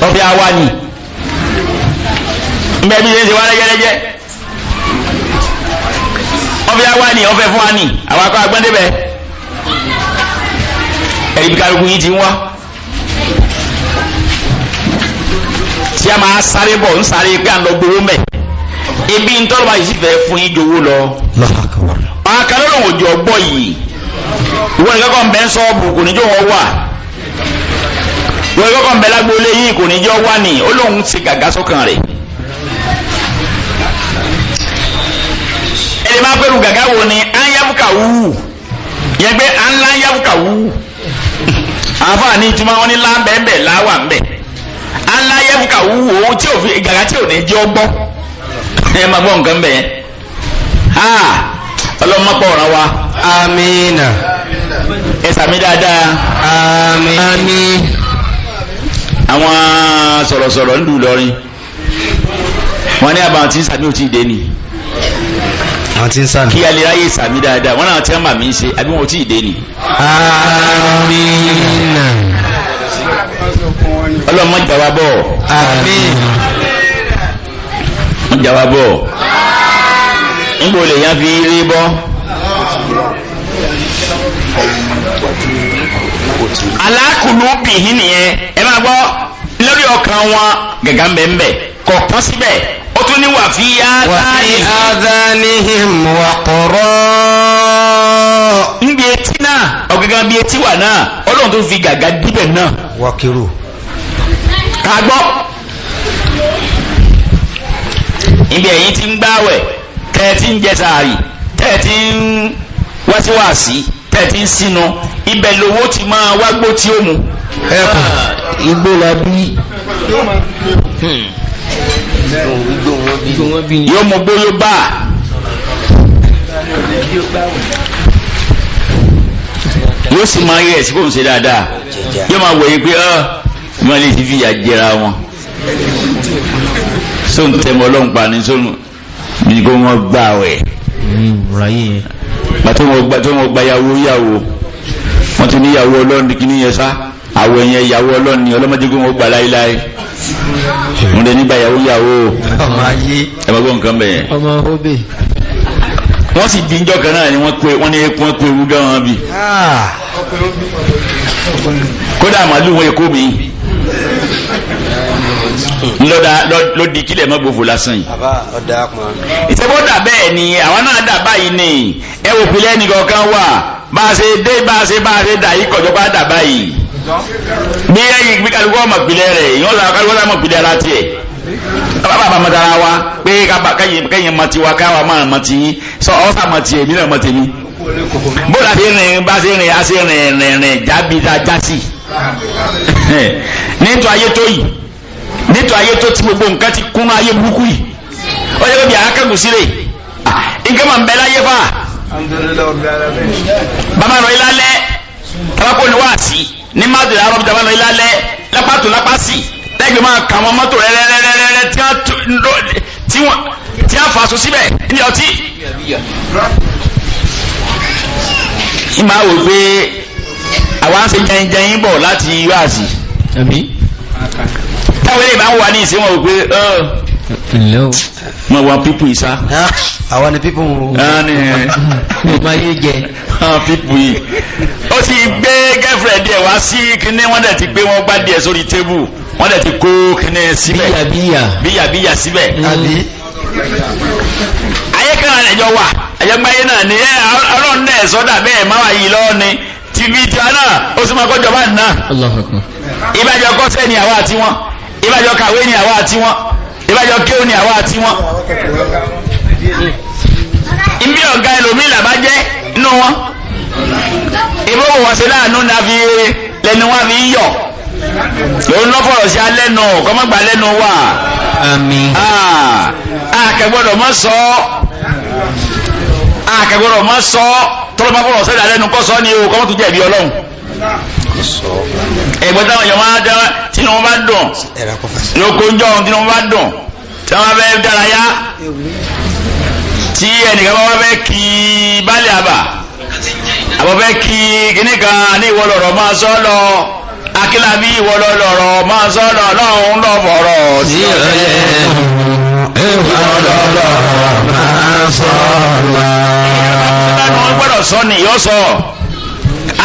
S1: Ọ̀fẹ́ àwa ni. Mbẹ́ bí ṣe ń ṣe wá lẹ́jẹ́lẹ́jẹ́ ọfẹ awa ni ọfẹ fún wa ni àwọn akọ agbọ́n débẹ̀ ẹ̀rí bí kálukú yìí ti ń wá tí a máa sáré bọ̀ ń sáré pé à ń lọ gbowó mẹ́ ibi ń tọ́lọ́ bá yìí sì fẹ́ fún yín jowó lọ. Àwọn kan lọ́rọ̀ òjò ọgbọ́ yìí ìwọ nìkan kọ́ ń bẹ́ ń sọ́ọ̀bù kò ní jó wọn wà Wọ́n kọ́kọ́ ń bẹ lágbóolé yìí kò ní jọ wá ní ó lóun ṣe gàgá sọ́kàn rẹ̀. Ẹni máa pẹ̀lú gàgá wo ni anyabuka wú yẹn pé anla anyabuka wú àǹfààní ìtumọ̀ wọn ní láńbẹ̀ẹ́bẹ̀ láwà ń bẹ̀ anla anyabuka wú òun tí ò fi gàgá tí ò ní jẹ́ ọgbọ́ ẹ máa gbọ́ nǹkan bẹ̀ yẹn ha ọlọ́mọpọ̀ ọ̀ràn wa.
S3: Amina.
S1: Ẹ sàmì dáadáa.
S3: Àmín.
S1: Àwọn sọ̀rọ̀sọ̀rọ̀ ń lù lọ́rin wọ́n ní àbàwọn tí ń sàmì ò tí ì dé ni.
S3: Àwọn tí ń sàmì.
S1: Kí alẹ́ ráyè sàmì dáadáa wọ́n náà tí wọ́n mà mí ṣe àbí wọn ò tí ì dé ni.
S2: Amina.
S1: Ọlọ́mọ jà wá bọ̀.
S3: Àmín.
S1: Wọ́n jà wá bọ̀. Níbo lè yàn fi rí bọ́. Alákùlù bìhín nìyẹn ẹ máa gbọ́ lórí ọkàn wọn gàgà ń bẹ̀ ń bẹ̀ kọ̀ọ̀kan síbẹ̀ ó tún ní wà fi
S3: adhanihim waqra.
S1: Níbi etí náà ọ̀gángan bí etí wà náà ọlọ́run tó fi gàgà díbẹ̀ náà.
S3: Wákìrù.
S1: Ká gbọ́ níbi ẹ̀yin ti ń gbáwẹ̀ tẹ́ ẹ ti ń jẹ sàárì tẹ́ ẹ ti ń wáṣíwáṣí tẹ́ ẹ ti ń sínú ibẹ̀ lówó ti máa wágbó tí ó mu.
S3: Ẹkùn.
S2: Igbó la bí.
S1: Yóò mú gbó yóò bá. Yóò sì máa yẹ ẹ̀sìn kò ń ṣe dáadáa. Yóò máa wòye pé ọ́ wọ́n lè ti fìyà jẹra wọn. Sóun tẹmọ ọlọ́run pa ni sóun ní kó wọ́n gbà wẹ̀. Pàtó wọn gba yàwó yàwó wọ́n ti ní yàwó ọlọ́run ní kíní yẹn sá àwọ̀ ẹ̀yẹn yàwó ọlọ́run ní ọlọ́mọdé kó wọ́n gbà láéláé. Wọ́n lè nígbà yàwó yàwó ẹ bá gbọ́ nǹkan bẹ̀yẹn.
S2: Ọmọ obe.
S1: Wọ́n sì di njọ́ kan náà ni wọ́n pé wọ́n ní wọ́n pé ewu gan wọn bi. Kódà màálù wọn èkó mi ńlọ́dà ló di kílẹ̀ mọ́ gbòfò lásán yìí. Ìṣẹ́bọ́dà bẹ́ẹ̀ ni àwa náà dà báyìí ni ẹ wò pilẹ̀ nìkan wà bá a ṣe dé bá a ṣe bá a ṣe dà yìí kọjọ́ bá dà báyìí. Bí ẹ̀yin bí kálukú ọmọ pilẹ̀ rẹ̀ ìyọ́n la kálukú ọmọ pilẹ̀ ara tiẹ̀. Bàbá bàbá mọ̀tara wa pé kẹ́yìn mọ̀ tiwa káwa máa mọ̀ tiyín sọ ọ́sà mọ̀ tiẹ̀ èmi náà mọ̀ tèmi. Bó la ṣe rìn bá ṣe rìn a ṣe rìn rìn rìn jábí ta jásì. Nítorí ayé tó yìí nítorí ayé tó ti gbogbo nǹkan ti kún ayé burúkú yìí ó yẹ kó bí akẹ́kọ̀ọ́ sílẹ̀ nǹkan máa ń bẹ láyé fà. Bàbá rẹ̀ lálẹ́ tabako ni wáàsí ní mádùú àrọ́ bí bàbá rẹ̀ lálẹ́ lápá tó lápá sí lẹ́gbẹ̀ẹ́ máa kà wọ́n mọ́tò rẹ́rẹ́rẹ́rẹ́ tí wọ́n fàṣọ síbẹ̀ ní ọtí. Ìmọ̀ àwò pé àwa ń ṣe jẹyìnjẹyìn bọ̀ láti wáàsí. Táwọn ilé ìbá ń wà ní ìsìn wọn wò pé wọn wà pípù ìsá.
S3: Àwọn ni pípù
S1: wọn.
S2: Ọmọ yé jẹ.
S1: Pípù yìí. Ó ti gbé girlfriend ẹ̀ wá sí kíní wọ́n dẹ̀ ti gbé wọn gbá díẹ̀ sórí tébù wọ́n dẹ̀ ti kó kíní síbẹ̀.
S2: Bíyà
S1: bíyà. Bíyà síbẹ̀.
S3: Àbí.
S1: Ayé kan ẹ̀jọ̀ wà ẹ̀jọ̀gbáyé náà ni ọlọ́run náà sọ́dà bẹ́ẹ̀ má wà yìí lọ́wọ́ ni tìbí tiwa náà ó sì máa kọjọba náà. Ìbàjọ́ kọ́sẹ́ ni àwa àti wọn, ìbàjọ́ kàwé ni àwa àti wọn, ìbàjọ́ kéwù ni àwa àti wọn. Ibi ọ̀gá ẹlòmíì làbá jẹ́ nínú wọn. Ìbówó wọn ṣe láàánú ní a fi lẹ́nu wọn fi ń yọ̀. Òun lọ́fọ̀rọ̀ sí alẹ́ nù kọ́mọ́gbà lẹ́nu wà.
S2: Àmín.
S1: Àkẹ́gbọ́dọ̀ mọ́ sọ àkẹ́gbọ́dọ̀ mọ́ sọ tọ́lọ́ máa fọ̀rọ̀ sẹ́dá lẹ́nu kọ́ sọ ni o kọ́mọ́ tó jẹ̀bi ọlọ́run. Ẹ̀gbọ́n táwọn èèyàn máa dá tí wọ́n bá dùn lóko ń jọ ohun tí wọ́n bá dùn tí wọ́n bá fẹ́ dárayá tí ẹnìkan bá wá fẹ́ kí baálé àbà àbọ̀ fẹ́ kí kíní kan ní ìwọ lọ̀rọ̀ máa sọ lọ akílábí ìwọ lọ̀rọ̀ máa sọ lọ lọ́hùn lọ́fọ̀rọ̀ sí ọ̀rẹ́
S2: ìwọ lọ̀rọ̀ máa sọ lọ.
S1: Wọ́n gbọ́dọ̀ sọ ni yóò sọ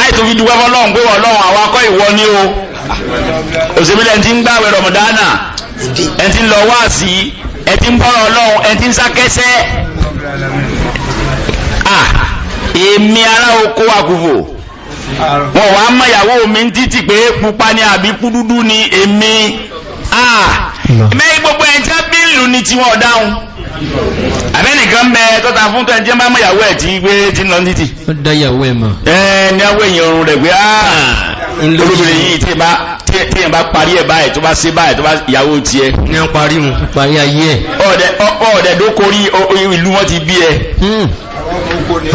S1: àìtò fi dúpẹ́ fọlọ́hún pé ọlọ́run àwọn akọ́ ìwọ ni o òṣèlú ẹni tí ń gbààwẹ̀ rọmọdánà ẹni tí ń lọ wáàsí ẹni tí ń bọ́rọ̀ ọlọ́run ẹni tí ń sákẹ́sẹ́. Èmi ará oko àkùfò Wọn wàá mọ ìyàwó mi ń títì pé pupa ni àbí kúdúdú ni èmi. Mẹ́rin gbogbo ẹ̀ tí wọ́n bí ìlú ni tiwọn dáhùn. Àbẹ́nìkan bẹ tọ́ta fún tó ẹni tí wọ́n bá mọ ìyàwó ẹ̀ tí gbé tí ń lọ títì.
S2: Ó dá ìyàwó ẹ̀ mọ̀.
S1: Ẹ ní àwọn èèyàn ọrùn rẹ̀ pé olóbìnrin yìí tí èèyàn bá parí ẹ̀ báyìí tó bá ṣe báyìí tó bá ìyàwó tiẹ̀.
S3: Ní ń parí mu.
S2: Parí ayé ẹ̀.
S1: Ọ̀ọ́dẹ̀ dókòrí ìlú wọn ti bí ẹ.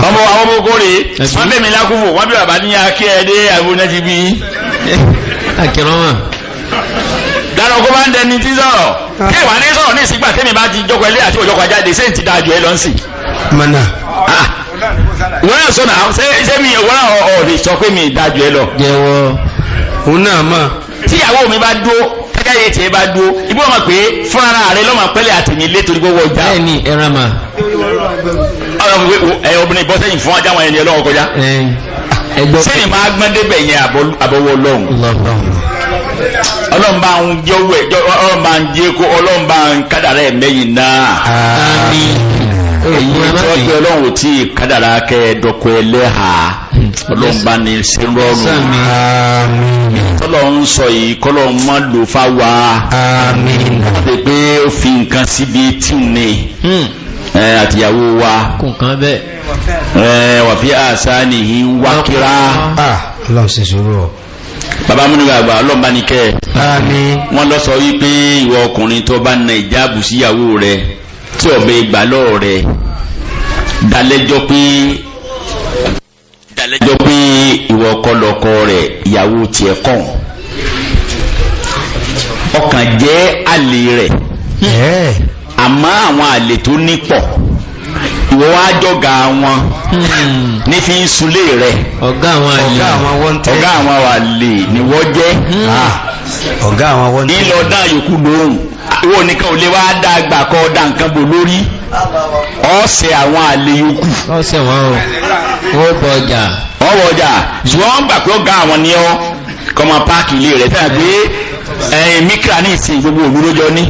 S1: Ọmọ àwọn ọmọ okòrè wọ́n bẹ̀ mí lákùfò wọ́n bí bàbá ní akẹ́ ẹ dé àwọn oní ti bí.
S2: Àkìrọ̀ wọn.
S1: Dáná kó bá ń dẹni tí sọ̀rọ̀ kí ìwà ní sọ̀rọ̀ ní ìsìgbà tẹ́mi bá ti jókòó ilé àti òjòkó ajáde ṣé n ti dáa ju ẹ lọ sí.
S3: Mọ̀nà.
S1: Ìwọ náà sọ náà ṣé mi ìwọ náà ọ̀ lè sọ pé mi dáa ju ẹ lọ.
S2: Jẹ́wọ́.
S3: Òun náà mọ̀.
S1: Tíyàwó mi bá dúró tẹ́jáde tiẹ̀ bá dúró ibi wọn mọ̀ pé fúnra rẹ lọ́mọ pẹ́lẹ́ àtẹ̀mí lé torí gbogbo ọjà.
S2: Bẹ́ẹ̀ni ẹran mà.
S1: Ọ̀rọ̀ fún ẹ obìnrin bọ́ sẹ́yìn fún ajá wọn ẹni ọlọ́wọ́ kọjá. Sẹ́yìn máa gbọ́n débẹ̀ yẹn àbọ̀wọ̀ ọlọ́run. Ọlọ́run bá ń jẹ́ owó ẹ̀ ọlọ́run bá ń jẹ́ kó ọlọ́run bá ń kádàrá ẹ̀ mẹ́yìn náà.
S2: Àmín.
S1: Èyí tí wọ́n pé ọlọ́run ò tí ì kádàrá kẹ́ ẹ dọ́kọ ẹlẹ́hà ọlọ́run bá ní ṣe rọrùn. Tọ́lọ́run sọ yìí kọ́lọ́run má lò fáwa.
S3: Àmín.
S1: Wọ́n ti pé ó fi nǹkan síbi tí ò ní àtìyàwó wa.
S2: Kò kàn bẹ́ẹ̀.
S1: Wà fi àṣà nìyí wá kíra.
S3: Ọlọ́run ṣe sùúrù o.
S1: Bàbá múnú àgbà ọlọ́run bá ní kẹ́ ẹ̀.
S3: Àmín.
S1: Wọ́n lọ sọ wípé ìwọ ọkùnrin tó bá na ìjáàbù síyàwó rẹ tí ọ̀bẹ ìgbà lọ́ọ̀ rẹ dalẹ́jọ́ pé ìwọ ọkọ lọ́kọ rẹ ìyàwó tiẹ̀ kàn ọkàn jẹ́ àlè rẹ̀ àmọ́ àwọn àlè tó ní pọ̀ ìwọ wá jọ̀gá wọn ní fi ń sunlé rẹ̀
S2: ọ̀gá àwọn àlè
S1: ọ̀gá àwọn àlè ni wọ́n jẹ́
S3: ọ̀gá àwọn wọ́n tẹ́
S1: nílò dá yòókù lóhùn ìwọ nìkan ò lè wá dá àgbà kọ́ dá nǹkan bò lórí ọ̀sẹ̀ àwọn àlè yòókù.
S2: Ọ̀sẹ̀ wọn o wọ́n bọ̀ ọjà.
S1: Ọwọ́ ọjà ṣùgbọ́n wọ́n gbà pé ọ̀gá àwọn ni ọ́ kọ́mọ páàkì ilé rẹ̀ sẹ́yìn pé ẹ̀yìn mikra ní ìsìn gbogbo òlu lójọ ní.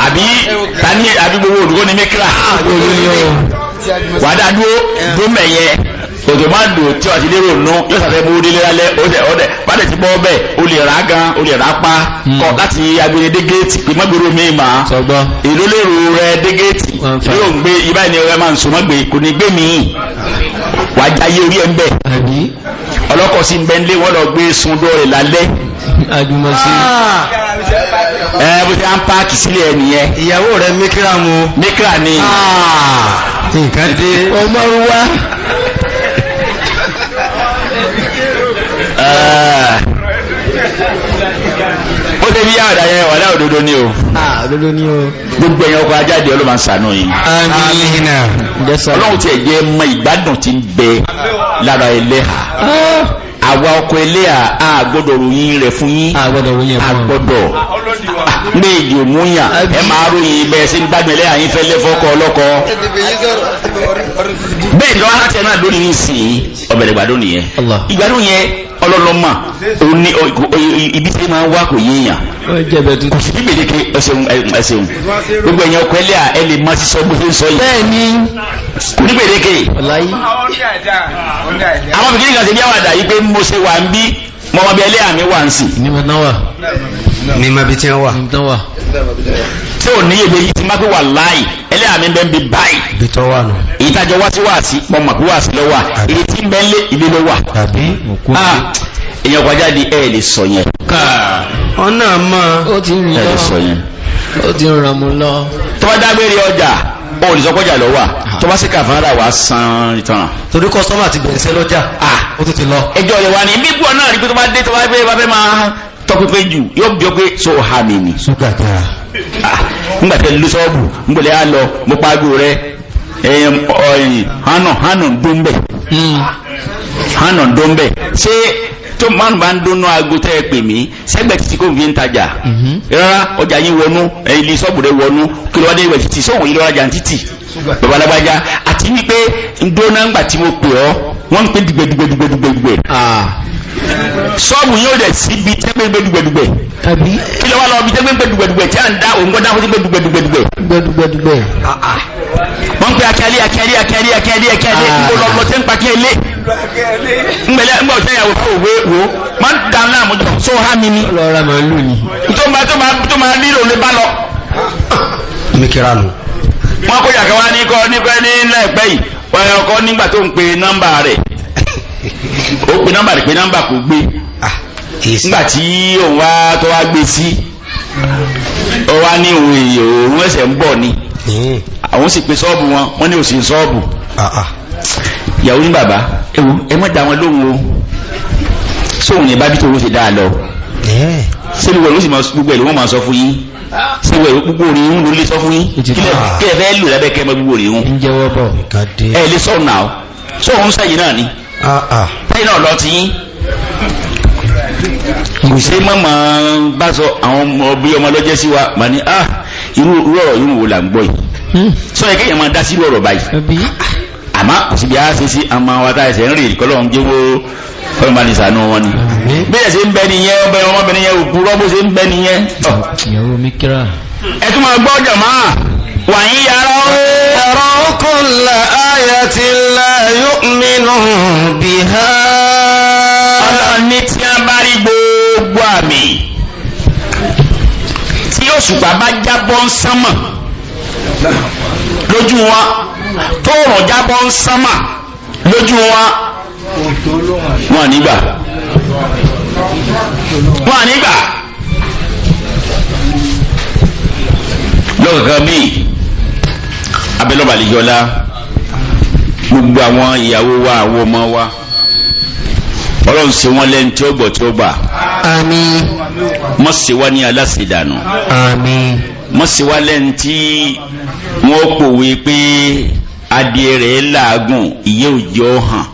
S1: Àbí tani àbí gbogbo òdùkọ́ ní mikra. Wàá dá dúró dúró mẹ̀yẹ òjò máa dùn tí wàá ti lérò nù yóò sàfẹ́ bó délé lálẹ́ ọdẹ ọdẹ bàdẹ ti bọ́ bẹ́ẹ̀ o lè rà gan o lè rà pa kọ láti agbèrè dé géètì pé mọ́gbèrò mi mà èló lérò rẹ dé géètì yóò ń gbé ibà ní ọ̀rẹ́ máa ń sùn mọ́gbé kò ní gbé mi wàá jáyé orí ẹ̀ ń bẹ̀ ọlọ́kọ̀ sí ń bẹ́ ń lé wọ́n lọ gbé sun dọ́ọ̀rẹ̀ lálẹ́. Ẹ bó ti à ń páàkì sílẹ̀ ẹ nìyẹn.
S3: Ìyàwó rẹ mikra mu.
S1: Mikra ni.
S3: Nǹkan dé.
S2: Ọmọ wa.
S1: Ó ṣe bí yàrá yẹn wà láì òdodo ni o.
S2: Òdodo ni o.
S1: Gbogbo ẹ̀yin ọkọ̀ ajáde ọlọ́mọ ṣàánú yìí.
S2: Àmín.
S1: Ọlọ́run tiẹ̀ jẹ́ mọ ìgbádùn tí ń bẹ lára ẹlẹ́hà. Àwa ọkọ̀ ẹlẹ́hà á gbọ́dọ̀ ròyìn rẹ̀ fún yín.
S2: A gbọ́dọ̀ ròyìn ẹ̀ fún
S1: A gbọ́dọ̀. Méjì ò múyàn ẹ máa ròyìn bẹ́ẹ̀ sí ń gbádùn ẹlẹ́hà yín fẹ́ lẹ́fọ́kọ ọlọ́kọ. Bẹ́ẹ̀ ni wọ́n á tẹ̀ náà lónìí nísìnyí ọ̀bẹ̀rẹ̀ ìgbádùn nìyẹn. Ìgbádùn yẹn ọlọ́lọ́mà òní ibi tí máa ń wá kò yéèyàn kò sí bí gbèdéke ẹsẹ̀hún ẹsẹ̀hún gbogbo ẹ̀yàn ọkọ̀ ẹlẹ́à ẹ lè má sísọ bó ṣe ń sọ yìí.
S2: Bẹ́ẹ̀ni
S1: kò ní gbèdéke. Àwọn bìkínì kan ṣe bí àwàdà yìí pé mo ṣe wà ń bí mo wà bí ẹlẹ́à mi wà ń sìn.
S2: Ní mo tán wà.
S3: Ní ma bí tí wọ́n wà.
S2: Ní tán wà.
S1: Tí ò ní èdè yìí ti má pé wà láì ẹlẹ́à mi bẹ́ẹ̀ ń bí báyìí.
S3: Bí tọ́ wà nù.
S1: Èyí tájọ wá sí wá sí mo mọ̀ pé wá sí lọ́wọ́ èyí tí ń bẹ́ ń lé ilé ló wà.
S3: Tàbí.
S1: Èèyàn kọjá di ẹ lè sọ yẹn.
S3: Ọ̀nà mọ́.
S2: Ó ti ń
S1: ẹ lè sọ yẹn.
S2: Ó ti ń ràn mú lọ.
S1: Tó bá dágbére ọjà ó lè sọ kọjá lọ wà tó bá sì kàfàrà wà san ìtanràn.
S3: Torí kọ́sọ́mà ti bẹ̀rẹ̀ sẹ́ lọ́jà. Ó tún ti lọ.
S1: Ẹjọ́ rẹ̀ wá ní ibi gbọ́ náà rí pé tó bá dé tó bá fẹ́ bá fẹ́ máa tọpinpin jù yóò bí ọ pé so ha mi ni.
S3: Ṣúgà dára.
S1: Ńgbà tẹ lu sọ́ọ̀bù ńgbọ̀lẹ́ á lọ mo pa aago rẹ hànà hànà ń dún bẹ̀ hànà ń dún bẹ̀ ṣé tó márùn bá ń dúnú aago tẹ́ ẹ pè mí sẹ́gbẹ̀ẹ́ títí kò fi ń tajà rárá ọjà yín wọnú ilé sọ́ọ̀bù rẹ wọnú kí ló wá dé ìwẹ̀ títì sóhun yìí lọ́ra jà ń títì babalábájá àti wípé ń dóná ńgbà tí mo pè ọ́ wọ́n ń pè dùgbẹ̀dùgbẹ̀dùgbẹ̀dùgbẹ̀ sọ́ọ̀bù yóò dẹ̀ síbi tẹ́gbẹ́ dùgbẹ̀dùgbẹ̀ kí ló wá lọ bí tẹ́gbẹ́ dùgbẹ̀dùgbẹ̀ tí à ń dá òun gbọ́dá fún tẹ́gbẹ́ dùgbẹ̀dùgbẹ̀dùgbẹ̀
S2: Dùgbẹ̀dùgbẹ̀dùgbẹ̀
S1: wọ́n ń pé akíalé akíalé akíalé akíalé akíalé ń bọ̀ lọ́lọ́ tẹ́ ń pa akíalé ngbẹ̀lẹ́ ngbẹ̀ ọ̀tẹ́ ìyàwó fáwọn òwe wo máa ń dàn láàmú jọ sọ ha mi ni.
S2: Lọ ra màálù ni.
S1: Tó máa tó máa tó máa lílo lè bá lọ.
S3: Mi kíra nù.
S1: Wọ́n kó yàgò wá ní kọ́ ní pẹ́ ní láìpẹ́ yìí wọ́n yà ọkọ nígbà tó ń pe nọ́mbà rẹ̀ ó pe nọ́mbà rẹ̀ pé nọ́mbà kò gbé nígbà tí òun wá tó wá gbé sí ó wá ní òun èèyàn òun ẹsẹ̀ ń bọ̀ ni àwọn sì pe sọ́ọ̀bù wọn wọ́n ní òsì sọ́ọ̀bù ìyàwó ní bàbá ewu ẹ má dá wọn lóhùn o sóhun ní bábí tó owó ṣe dáa lọ ṣé gbogbo ẹ̀ ló sì máa gbogbo ẹ̀ ló wọ́n máa sọ fún yín ṣé gbogbo ẹ̀ gbogbo orin ń ló lè sọ fún yín kí lẹ fẹ́ lò lábẹ́ kẹ́ mọ gbogbo orin
S2: ń jẹ́wọ́ bọ̀.
S1: Ẹ lè sọ̀rọ̀ náà sóhun sẹ́yìn náà ni sẹ́yìn náà lọ ti yín kò ṣe mọ̀mọ́ bá sọ àwọn ọmọ bí ọmọ lọ́jẹ́ sí wa mà ní ah irú ọ̀rọ̀ yìí wò là ń gbọ́ yìí sọ yẹ kéèyàn máa dá sí irú ọ̀rọ̀ báyìí àmọ́ kò síbi á ṣe sí àmọ́ wa tá ẹsẹ̀ ń rè kọ́lọ́ ń jẹ́wọ́ kọ́lọ́ bá ní sànú wọn ni. Bí ẹ ṣe ń bẹ nìyẹn ọbẹ̀ ọmọbìnrin yẹn òkú rọ́ bó ṣe ń bẹ nìyẹn.
S2: Ìyàwó mi kíra.
S1: Ẹ tún máa gbọ́ jàmá wàyí yàrá ó.
S3: Yàrá kulla ayatin la yu'minu biha.
S1: Ọlọ́run ní tí a bá rí gbogbo àmì tí òṣùpá bá jábọ́ ń sánmà lójú wa tóòrùn jábọ́ ń sánmà lójú wa wọn nígbà wọn nígbà lọ́kọ̀ọ̀kan míì abẹ́lọ́bàlẹ́jọ́lá gbogbo àwọn ìyàwó wa àwọn ọmọ wa ọlọ́run ṣe wọ́n lẹ́ni tí ó gbọ́ tí ó gbà.
S2: Àmín.
S1: Mọ́ ṣe wá ní aláṣẹ̀dànù.
S2: Àmín.
S1: Mọ́ ṣe wá lẹ́ni tí wọ́n pòwe pé adìẹ rẹ̀ làágùn ìyẹ́ òjò hàn.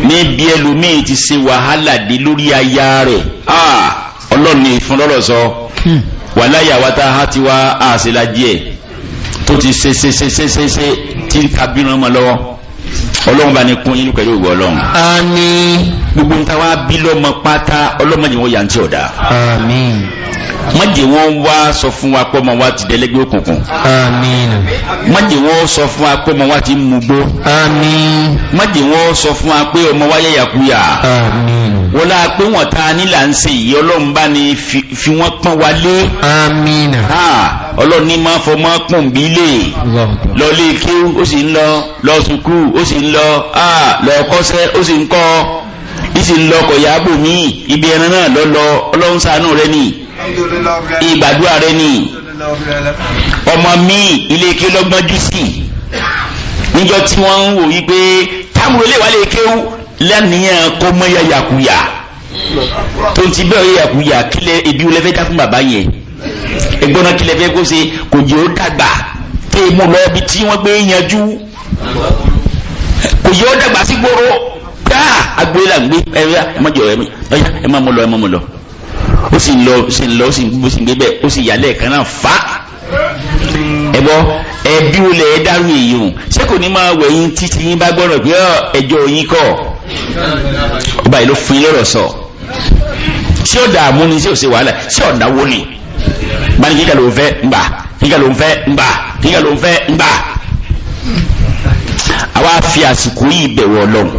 S1: Níbi ẹlòmíì ti ṣe wàhálà dé lórí aya rẹ̀ ọlọ́run ní ìfún lọ́rọ̀ sọ wàhálà ìyàwó tá a ti wá àṣelajì ẹ̀ tó ti ṣe ṣe ṣe ṣe ṣe ṣe tí ń ka bínú ọmọ lọ́wọ́ ọlọ́run bá ní kún yín pẹ̀lú ògbọ́ ọlọ́run.
S2: Àmín.
S1: Gbogbo nta wá bí lọ́mọ pátá ọlọ́mọdé wọn yà ń tí ọ̀dà.
S2: Àmín.
S1: Mọ̀jẹ̀ wọn wá sọ fún wa pé ọmọ wa ti dẹ́lẹ́gbẹ́ òkùnkùn.
S2: Àmín.
S1: Mọ̀jẹ̀ wọn sọ fún wa pé ọmọ wa ti mugbó.
S2: Àmín.
S1: Mọ̀jẹ̀ wọn sọ fún wa pé ọmọ wa yẹ̀yàkuyà.
S2: Àmín.
S1: Wọ́n lá pé wọ́n ta ní là ń ṣe yìí ọlọ́run bá ní fi wọ́n pọ́n wa lé.
S2: Àmín.
S1: Ọlọ́run ní máa fọmọ́ pọ̀n bí lè. Lọ lé kéwú ó sì ń lọ, lọ sùkúù ó sì ń lọ, lọ kọ́ṣẹ́ ó sì ń kọ́, ìsì ń lọ kọ̀yàbò míì ibi ẹran náà lọ lọ ọlọ́run ṣàánú rẹ ni ìgbàdúrà rẹ ni. Ọmọ mi ilé ké lọ́gbọ́njú sí níjọ́ tí wọ́n ń wò wípé táwọn ilé wa lè kéwú lẹ́nìyàn kó mọ́ yàyàkuyà tó ti bẹ́ẹ̀ yàyàkuyà kílẹ̀ ibi wọlé fẹ́ dá fún bàbá yẹn ẹgbọ́n náà kílẹ̀ fẹ́ kó ṣe kò jẹ́ ó dàgbà tẹ́ ẹ mú lọ ibi tí wọ́n gbé yanjú kò jẹ́ ó dàgbà sí gbòòrò káà agbóyè là ń gbé ẹ má jọ ẹ má mú lọ ẹ má mú lọ ó sì ń lọ ó sì ń lọ ó sì ń gbé bẹ́ẹ̀ ó sì yàlẹ́ kan náà fa ẹ bọ́ ẹbí wo lẹ̀ ẹ dárú èyí o ṣé kò ní máa wẹ̀ yín títí yín bá gbọ́dọ̀ pé ẹjọ́ yín kọ́ ọba yìí ló fún yín lọ́rọ̀ sọ ṣé ó dààmú ni ṣé ó ṣe wàhálà ṣé ó náwó ni bani kíkà ló ń fẹ́ ń gbà kíkà ló ń fẹ́ ń gbà kíkà ló ń fẹ́ ń gbà. Àwa fi àsìkò yìí bẹ̀wọ̀ ọlọ́run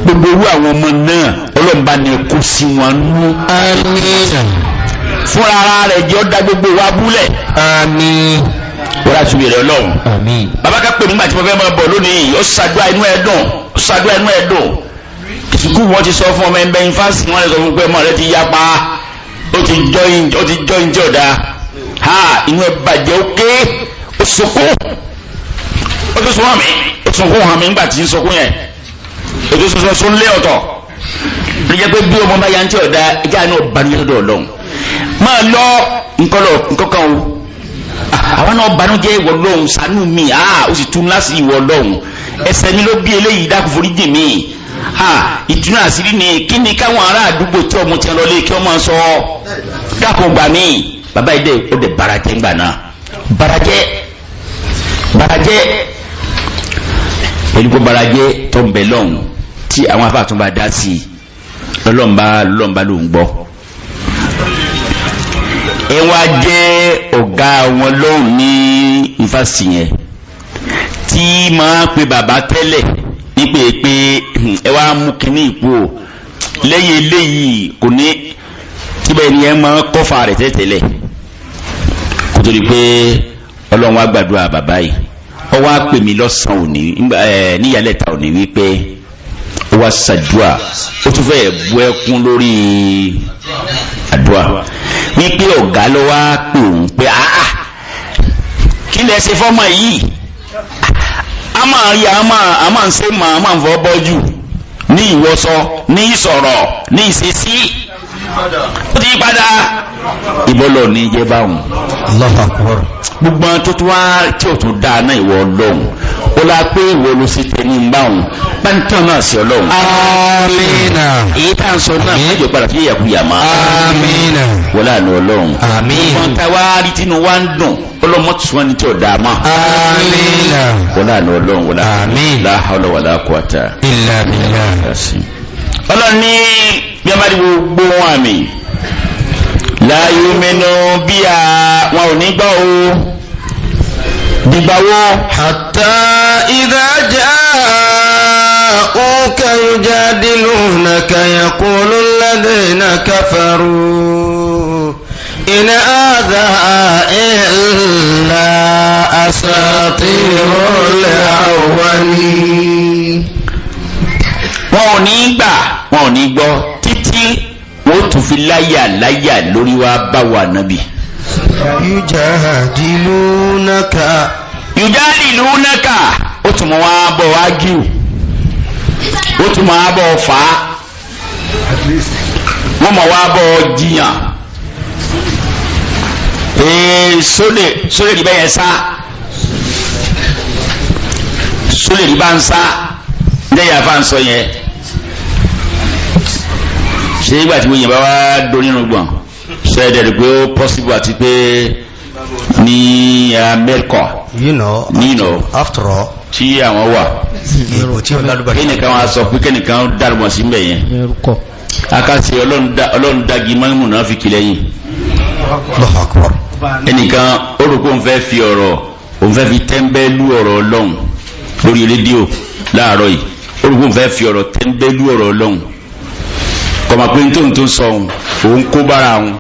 S1: gbogbo irú àwọn ọmọ náà ọlọ́run bá ní kó sí wọn nú.
S2: Àmín.
S1: Fúnra ara rẹ̀ jẹ́ ó dá gbogbo wa búlẹ̀.
S2: Àmín.
S1: Wọ́n á tún yẹrẹ ọlọ́run.
S2: Àmín.
S1: Bàbá ká pè nígbà tí mo fẹ́ máa bọ̀ lónìí ó ṣàdúrà inú ẹ̀ dùn ó ṣàdúrà inú ẹ̀ dùn. Ìsìnkú wọn ti sọ fún ọmọ ẹgbẹ́ ifásitì wọn lè sọ fún pé ọmọ rẹ ti yapa ó ti join jẹ́ ọ̀dà ha inú ẹ̀ bàjẹ́ ó ké ó sunkún ó tún sún hàn mí ó sunkún hàn mí nígbà tí ń sunkún yẹn ètò sọsọ sún lé ọ̀tọ̀ ló jẹ́ pé bí ọmọ bá yantí ọ̀dà ẹjẹ́ àná ọ̀bánújẹ́ lọ́dọ̀ ọlọ́run máa lọ nkọlọ nkọkan o àwọn náà banújẹ́ ìwọ lọ́hùn ṣàánú mi ó sì tún láti ìwọ lọ́hùn ẹsẹ̀ mi ló bí eléyìí dákun foríjì mi ìtúnú àṣírí ni kí ni káwọn ará àdúgbò tí ọmọ ti lọ lé kí ọmọ sọ dákun gbà mí bàbá yìí dẹ ó dẹ barajẹ́ ńgbà náà barajẹ́ barajẹ́ pẹ̀lú kó barajẹ́ tó ń bẹ lọ́hùn tí àwọn afáàtún bá dá sí i lọ́lọ́mbà lọ́lọ́mbà ló ń gbọ́. Ẹ wá jẹ́ ọ̀gá wọn lọ́hùn ní yunifásitì yẹn Tí máa pe bàbá tẹ́lẹ̀ nípe pé ẹ wá mú kínní ìpò lẹ́yìn eléyìí, kò ní tíbẹ̀ ni ẹ máa kọ́fà rẹ̀ tẹ́tẹ́lẹ̀, kó tó di pé Ọlọ́run wá gbàdúrà bàbá yìí. Ó wá pè mí lọ́sàn-án òní níyàlẹ́ta òní wípé ó wá ṣàdúà, ó tún fẹ́ bu ẹkún lórí àdúà, wípé ọ̀gá ló wá pè òun pé, "Àá, kí lẹ ṣe fọ́mọ yìí? A máa rí, a máa ń ṣe, máa ń fọ́ bọ́jú ní ìwọṣọ, ní ìsọ̀rọ̀, ní ìṣesí, ó ti yí padà." Ìbọ́lọ̀ ní jẹ́ báwọn.
S3: Allahu Akbar.
S1: Gbogbo àwọn tó tún wá tí ò tún dáa náà, ìwọ Ọlọ́run, ó la pé ìwọ ló ṣe tẹ ní báwọn pẹ́ńtàn náà sí Ọlọ́run.
S2: Amina.
S1: Èyí tá à ń sọ náà, mẹ́jọ padà sí ìyàkuyà máa.
S2: Amina.
S1: Wọlé àná Ọlọ́run.
S2: Àmín.
S1: Gbogbo àwọn tá a wá rí tínú wa ń dùn, ọlọ́mọ tí wọ́n ní tí ò dáa mọ́.
S2: Amina.
S1: Wọlé àná Ọlọ́run, wọlé.
S2: Àmín.
S1: La hawla wala quwwata.
S2: Illa billah.
S1: Ọlọ́run ní bí a bá di gbogbo wọn àmì, la yu'minu bí a wọn ò ní gbọ́ o, dìgbà wo?
S3: حتى إذا جاءوك يجادلونك يقول الذين كفروا إن هذا إلا أساطير الأولين.
S1: Wọn ò ní gbà, wọn ò ní gbọ́ títí wọ́n tún fi láyà láyà lórí wa bá wa nábì.
S3: يجادلونك.
S1: Yujadilunaka, ó tún mọ́ wá bọ̀ wá gíw, ó tún mọ́ wá bọ̀ fà á, wọ́n mọ̀ wá bọ̀ jiyàn. Ee, sólè sólè rí bẹ́yẹn sá, sólè rí bá ń sá ndẹ́yà fà ń sọ yẹn. Ṣé ìgbà tí mo yẹn bá wá dórí irun gbọ̀n ṣe é dẹ̀rẹ̀ pé ó possible àti pé ní Amẹ́ríkà
S3: You know, after all,
S1: tí àwọn wà
S3: èrò tí ó lálùbáríkà.
S1: Kẹ́nìkan wá sọ pé kẹ́nìkan dárúmọ̀ sí mbẹ̀ yẹn, akásí Ọlọ́run dagi mọ́mù náà fi kìlẹ̀ yìí.
S3: Allahu Akbar.
S1: Ẹnìkan ó rò pé òun fẹ́ fi ọ̀rọ̀, òun fẹ́ fi tẹ́ńbẹ́lú ọ̀rọ̀ Ọlọ́run lórí rédíò láàárọ̀ yìí. Ó rò pé òun fẹ́ fi ọ̀rọ̀ tẹ́ńbẹ́lú ọ̀rọ̀ Ọlọ́run, kọ̀mọ̀ pé tóun tó sọ òun, òun kó bára òun.